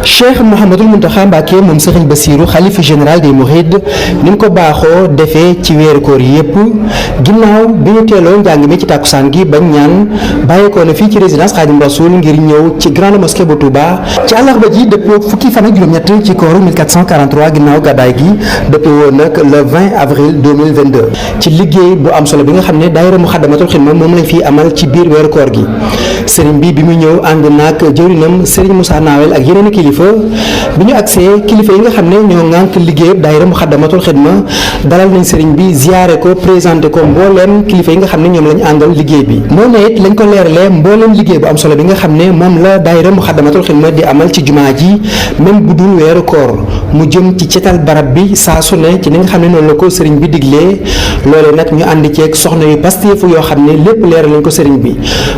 Cheikh Mouhamadul Mountakha Mbacké moom Serigne Bassirou xalifa général des Mourides ni mu ko baaxoo defee ci weeru koor yépp ginnaaw bi ñu teeloo njàng mi ci tàkkusaan gi bañ ñaan bàyyeekoo na fii ci résidence Khadim Rasoul ngir ñëw ci grande mosquée bu Touba ci àllarba ji dëppoo fukki fan ak juróom-ñett ci kooru 1443 ginnaaw gàddaay gi dëppoo woon nag le 20 avril 2022 ci liggéey bu am solo bi nga xam ne daayira Muxaddamatul Xidma moom lañ fi amal ci biir weeru koor gi Serigne bi mu ñëw ànd nag jëwrinam Serigne Moussa Nawel ak yeneen kilifa bi ñu agsee kilifa yi nga xam ne ñoo ŋànk liggéey daayira Muxaddamatul Xidma dalal nañ sëriñ bi ziyaare ko présenté ko mbooleem kilifa yi nga xam ne ñoom lañ àndal liggéey bi noonu it lañ ko leeralee mbooleem liggéey bu am solo bi nga xam ne moom la daayira Muxaddamatul Xidma di amal ci jumaa ji même bu dul weeru koor mu jëm ci cetal barab bi saa su ne ci ni nga xam ne noonu la ko sëriñ bi diglee loolee nag ñu ànd ceeg soxna yu pasteefu yoo xam ne lépp leeral lañ ko sëriñ bi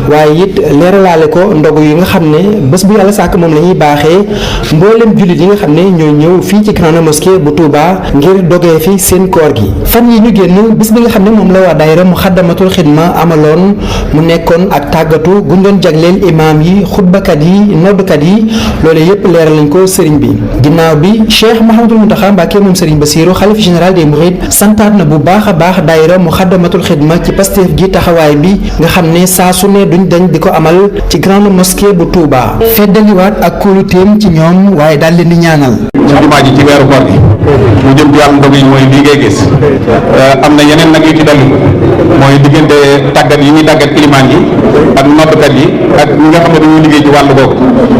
waaye it leeralaale ko ndogu yi nga xam ne bés bu yàlla sàkk moom la ñuy baaxee mboolem jullit yi nga xam ne ñoo ñëw fii ci grande mosquée bu Touba ngir dogee fi seen koor gi fan yi ñu génn bis bi nga xam ne moom la waa daayira Muxaddamatul Xidma amaloon mu nekkoon ak tàggatu guñ doon jagleel imaam yi xutbakat yi noddkat yi loolu yépp leeral lañ ko sëriñ bi ginnaaw bi Cheikh Mouhamadul Mountakha Mbacké moom sëriñ Bassirou xalifa général des Mourides santaat na bu baax a baax daayira Muxaddamatul Xidma ci pasteef gi taxawaay bi nga xam ne saa su ne duñ dañ di ko amal ci grande mosquée bu Touba feddaliwaat ak kóoluteem ci ñoom waaye daal leen di ñaanal. ci jumaa ji ci weeru koor gi mu jëm ci wàllu ndog yi mooy lii ngay gis am na yeneen nag yu ci dolli mooy diggante tàggat yi ñuy tàggat ilimaan yi ak noddkat yi ak ñi nga xam ne dañuy liggéey ci wàllu boobu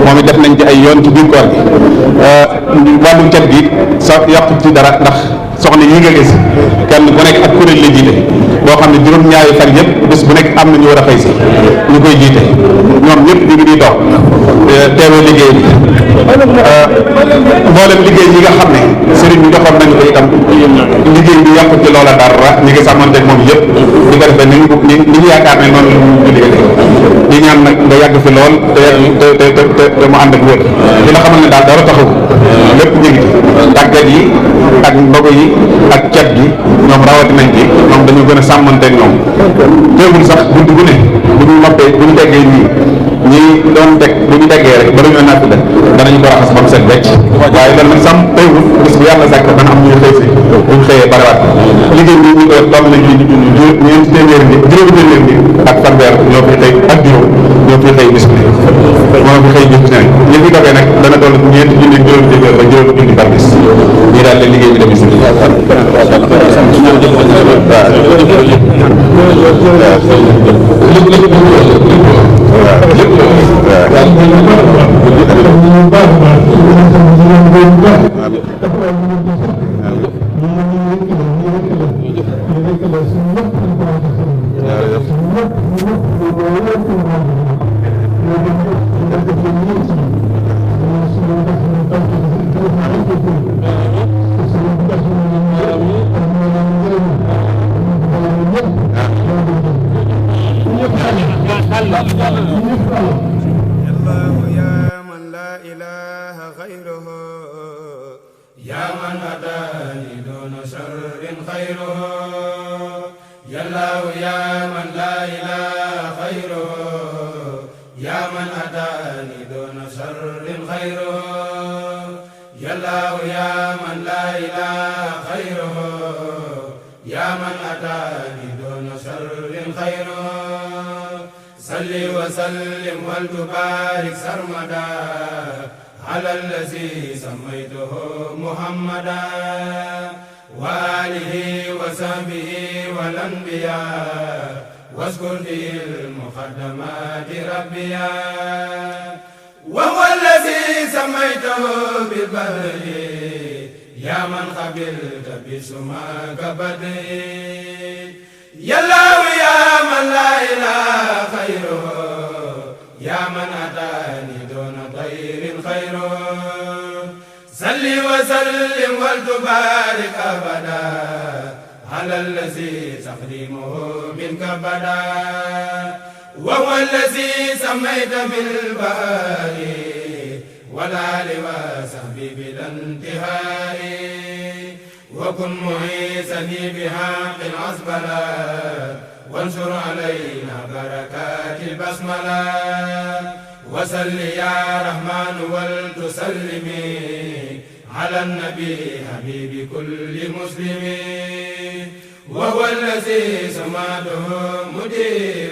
moom it def nañ ci ay yoon ci biir koor gi wàllum cet gi sa yàqu ci dara ndax soxna yi nga gis kenn ku nekk ak kuréel la jiite boo xam ne juróom-ñaari fan yëpp bés bu nekk am na ñu war a fay si ñu koy jiite ñoom ñëpp ñu ngi di toog teewee liggéey bi mboolem liggéey yi nga xam ne sëriñ bi joxoon nañu ko itam liggéey bi yàqu ci loola dara ñu ngi sàmmante ak moom yëpp di ko defee ni ñu yaakaar ne noonu la ñu liggéey di ñaan nag nga yàgg fi lool te mu ànd ak wér di la xamal ne daal dara taxaw lépp ñu ngi tàggat yi ak ndogu yi ak cet gi ñoom rawati nañ ci ñoom dañu gën a sàmmante ak ñoom teewul sax bunt bu ne bu ñu noppee bu ñu teggee nii ñi doon teg bu ñu teggee rek ba dañoo natt de danañu ko raxas ba mu set wecc waaye loolu nag sàmm teewul bis bu yàlla sàkk dana am ñuy xëy si bu ñu xëyee bariwaat liggéey bi ñu koy toll nañ ci ñeenti téeméeri nit juróomi téeméeri nit ak fanweer ñoo fi xëy ak juróom ñoo fi xëy bis bi moo fi xëy bis bi ñi fi dogee nag dana toll ñeenti junni juróomi téeméer ba juróomi junni par bis ñii daal la liggéey bi demee si salli wa sallim wal tubarik sarmada ala allazi sammaytuhu muhammada wa alihi wa sahbihi wal anbiya waskur fil muqaddamati rabbiya wa huwa allazi sammaytuhu bil badri ya man qabilta bismaka badri yallahu ya man la ilaha khayruhu ya man atani duna khayrin khayruhu salli wa sallim wal tubarik abada ala allazi taqdimuhu minka bada wa huwa allazi sammayta bil bahri انتهائي وكن معيسني بحق العزبلة وانشر علينا بركات البسملة وسل يا رحمن ولتسلمي على النبي حبيب كل مسلم وهو الذي سماته مدير